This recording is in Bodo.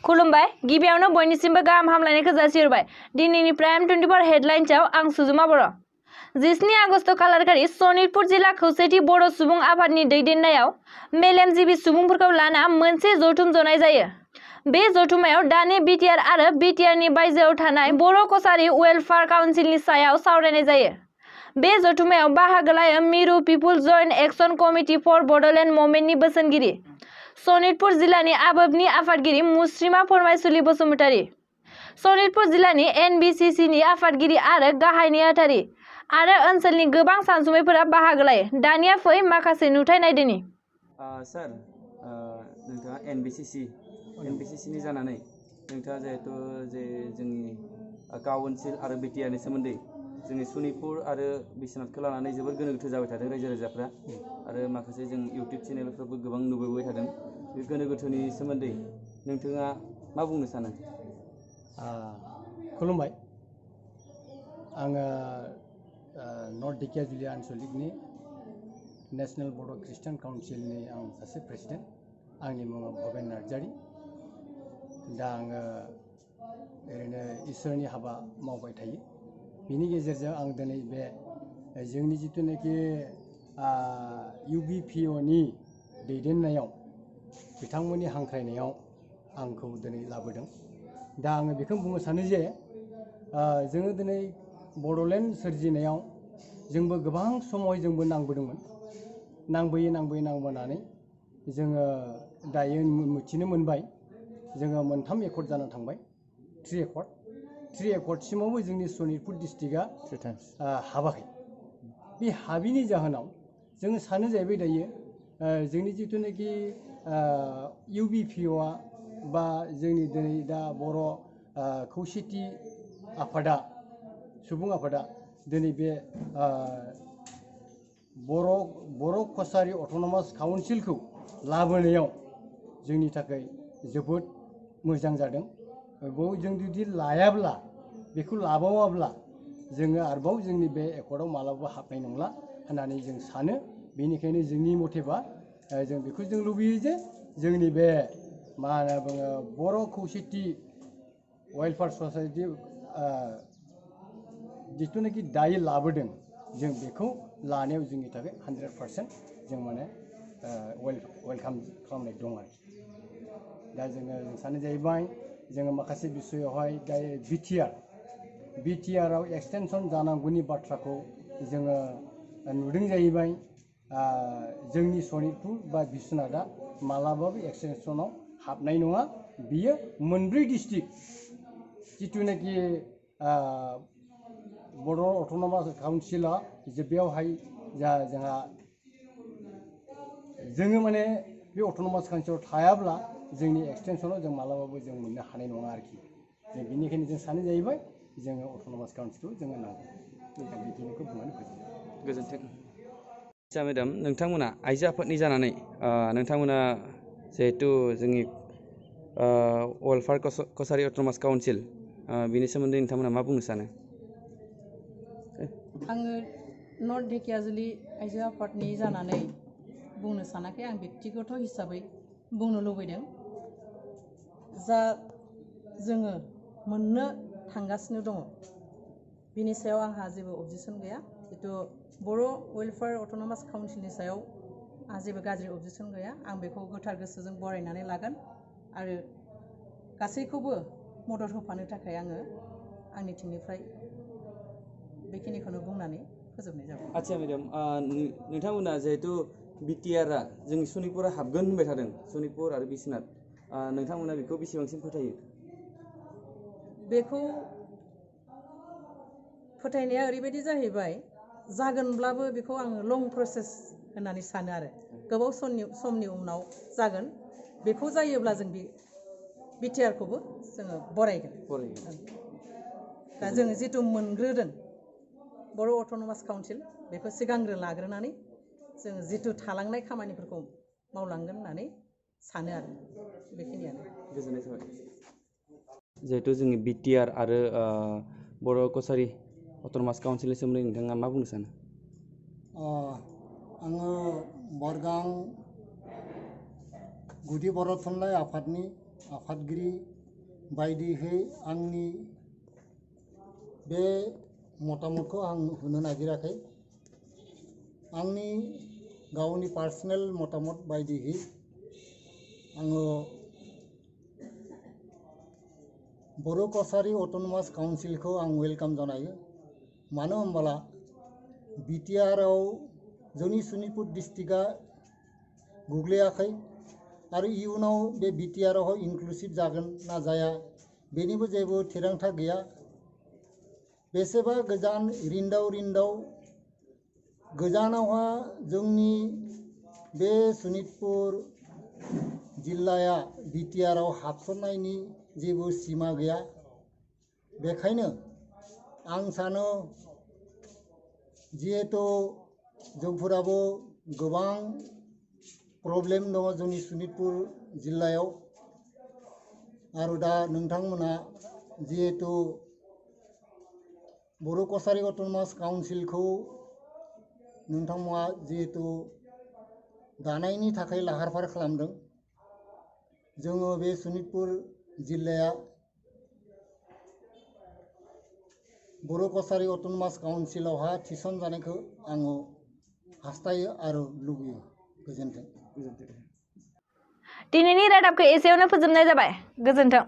खुलुमबाय गिबियावनो बयनिसिमबो गाहाम हामलायनायखौ जासिहरबाय। दिनैनि प्राइम 24 हेडलाइन्सआव आं सुजुमा बर'। 17 आगस्ट खालारखालि सनितपुर जिल्ला खौसेथि बर' सुबुं आफादनि दैदेननायाव मेलेमजिबि सुबुंफोरखौ लाना मोनसे जथुम जनाय जायो। बे जथुमायाव दानि बिटिआर आरो बिटिआरनि बायजोआव थानाय बर' कसारी वेलफेयार काउन्सिलनि सायाव सावरायनाय जायो। बे जथुमायाव बाहागो लायो मिरु peoples joint action committee for Bodoland मुभमेन्टनि बोसोनगिरि, सनितपुर जिल्लानि आबोबनि आफादगिरि मुस्रिमा फोरमायसुलि बसुमतारी, सनितपुर जिल्लानि एनबिसिसिनि आफादगिरि आरो गाहाय नेहाथारि आरो ओनसोलनि गोबां सानसुमैफोरा बाहागो लायो। दानिया फै माखासे नुथाय नायदोनि। सार नोंथाङा एनबिसिसिनि जानानै नोंथाङा जिहेतु जे जोंनि काउन्सिल आरो बिटिआरनि सोमोन्दै जोंनि सनितपुर आरो बिश्वनाथखौ लानानै जोबोर गोनो गोथो जाबाय थादों रायजो राजाफ्रा आरो माखासे जों इउटुब चेनेलफ्रावबो गोबां नुबोबाय थादों। बे गोनो गोथोनि सोमोन्दै नोंथाङा मा बुंनो सानो? खुलुमबाय, आङो नर्थ ढेकियाजुलि आनसलिकनि नेशनेल बर' ख्रिस्टान काउन्सिलनि आं सासे प्रेसिडेन्ट। आंनि मुङा भबेन नार्जारी। दा आङो ओरैनो इसोरनि हाबा मावबाय थायो। बिनि गेजेरजों आं दिनै बे जोंनि जिथुनाखि इउबिपिअनि दैदेननायाव बिथांमोननि हांख्रायनायाव आंखौ दिनै लाबोदों। दा आङो बेखौ बुंनो सानो जे जोङो दिनै बड'लेण्ड सोरजिनायाव जोंबो गोबां समाव जोंबो नांबोदोंमोन। नांबोनानै जोङो दायो मिथिनो मोनबाय जोङो 3 एकड़ जाना थांबाय, 3 एकड़सिमावबो जोंनि सनितपुर डिस्ट्रिक्टआ हाबाखै। बे हाबिनि जाहोनाव जोङो सानो जाहैबाय दायो जोंनि जिथुनाखि इउबिपिअआ बा जोंनि दिनै दा बर' खौसेथि आफादा सुबुं आफादा दिनै बे बर' कसारी अट'नमास काउन्सिलखौ लाबोनायाव जोंनि थाखाय जोबोद मोजां जादों। जों जुदि लायाब्ला बेखौ लाबावाब्ला जोङो आरोबाव जोंनि बे एकर्डआव मालाबाबो हाबनाय नंला होननानै जों सानो। बेनिखायनो जोंनि मथेबा जों बेखौ जों लुबैयो जे जोंनि बे मा होनना बुङो बर' खौसेथि वेलफेयार ससाइटि जिथुनाखि दायो लाबोदों जों बेखौ लानायाव जोंनि थाखाय 100% जों माने वेलकाम खालामनाय दं आरो। दा जों सानो जाहैबाय जोङो माखासे बिसयआवहाय दायो बिटिआरआव एक्सटेनसन जानांगौनि बाथ्राखौ जोङो नुदों जाहैबाय। जोंनि सनितपुर बा बिश्वनाथआ मालाबाबो एक्सटेनसनाव हाबनाय नङा। बियो 4 डिस्ट्रिक्ट जिथुनाखि बर' अट'नमास काउन्सिला जे बेयावहाय जोंहा जोङो माने बे अट'नमास काउन्सिलाव थायाब्ला जोंनि एक्सटेनसनाव जों मालाबाबो जों मोननो हानाय नङा आरोखि। जों बेनिखायनो जों सानो जाहैबाय जोङो अट'नमास काउन्सिलखौ जोङो नांगौ। बेखिनिखौ बुंनानै फोजोबबाय। गोजोन्थों। आदसा मेडाम, नोंथांमोना आइजो आफादनि जानानै नोंथांमोना जिहेतु जोंनि वेलफेयार कसारी अट'नमास काउन्सिल बिनि सोमोन्दै नोंथांमोना मा बुंनो सानो? आङो नर्थ ढेकियाजुलि आइजो आफादनि जानानै बुंनो सानाखै। आं बेक्तिगत हिसाबै बुंनो लुबैदों जा जोङो मोननो थांगासिनो दङ बिनि सायाव आंहा जेबो अबजेक्सन गैया। जितु बर' वेलफेयार अट'नमास काउन्सिलनि सायाव आंहा जेबो गाज्रि अबजेक्सन गैया। आं बेखौ गोथार गोसोजों बरायनानै लागोन आरो गासैखौबो मदद होफानो थाखाय आङो आंनिथिंनिफ्राय बेखिनिखौनो बुंनानै फोजोबनाय जाबाय। आदसा मेडाम, नोंथांमोना जिहेतु बिटिआरआ जोंनि सनितपुरा हाबगोन होनबाय थादों, सनितपुर आरो बिश्वनाथ, नोंथांमोना बेखौ बेसेबांसिम फोथायो? बेखौ फोथायनाया ओरैबायदि जाहैबाय जागोनब्लाबो बेखौ आङो लं प्रसेस होननानै सानो आरो गोबाव समनि उनाव जागोन। बेखौ जायोब्ला जों बिटिआरखौबो जोङो बरायगोन। दा जोङो जिथु मोनग्रोदों बर' अट'नमास काउन्सिल बेखौ सिगांग्रो लाग्रोनानै जोङो जिथु थालांनाय खामानिफोरखौ मावलांगोन होननानै सानो आरो बेखिनियानो। गोजोननाय थाबाय। जिहेतु जोंनि बिटिआर आरो बर' कसारी अट'नमास काउन्सिलनि सोमोन्दै नोंथाङा मा बुंनो सानो? आङो बरगां गुदि बर' थुनलाइ आफादनि आफादगिरि बायदियै आंनि बे मतामतखौ आं होनो नागिराखै। आंनि गावनि पार्सनेल मतामत बायदियै आङो बर' कसारी अट'नमास काउन्सिलखौ आं वेलकाम जानायो। मानो होनबोला बिटिआरआव जोंनि सनितपुर डिस्ट्रिक्टआ गोग्लैयाखै आरो इयुनाव बे बिटिआरआव इनक्लुसिभ जागोन ना जाया बेनिबो जेबो थिरांथा गैया। बेसेबा गोजान रिन्दाव गोजानावहा जोंनि बे सनितपुर जिल्लाया बिटिआरआव हाबसननायनि जेबो सिमा गैया। बेखायनो आं सानो जिहेतु जोंफोराबो गोबां प्रब्लेम दङ जोंनि सनितपुर जिल्लायाव आरो दा नोंथांमोना जिहेतु बर' कसारी अट'नमास काउन्सिलखौ नोंथांमोना जिहेतु दानायनि थाखाय लाहार फाहार खालामदों। जोङो बे सनितपुर जिल्लाया बर' कसारी अट'नमास काउन्सिलावहा थिसन जानायखौ आङो हास्थायो आरो लुबैयो। गोजोन्थों। दिनैनि रादाबखौ एसेयावनो फोजोबनाय जाबाय। गोजोन्थों।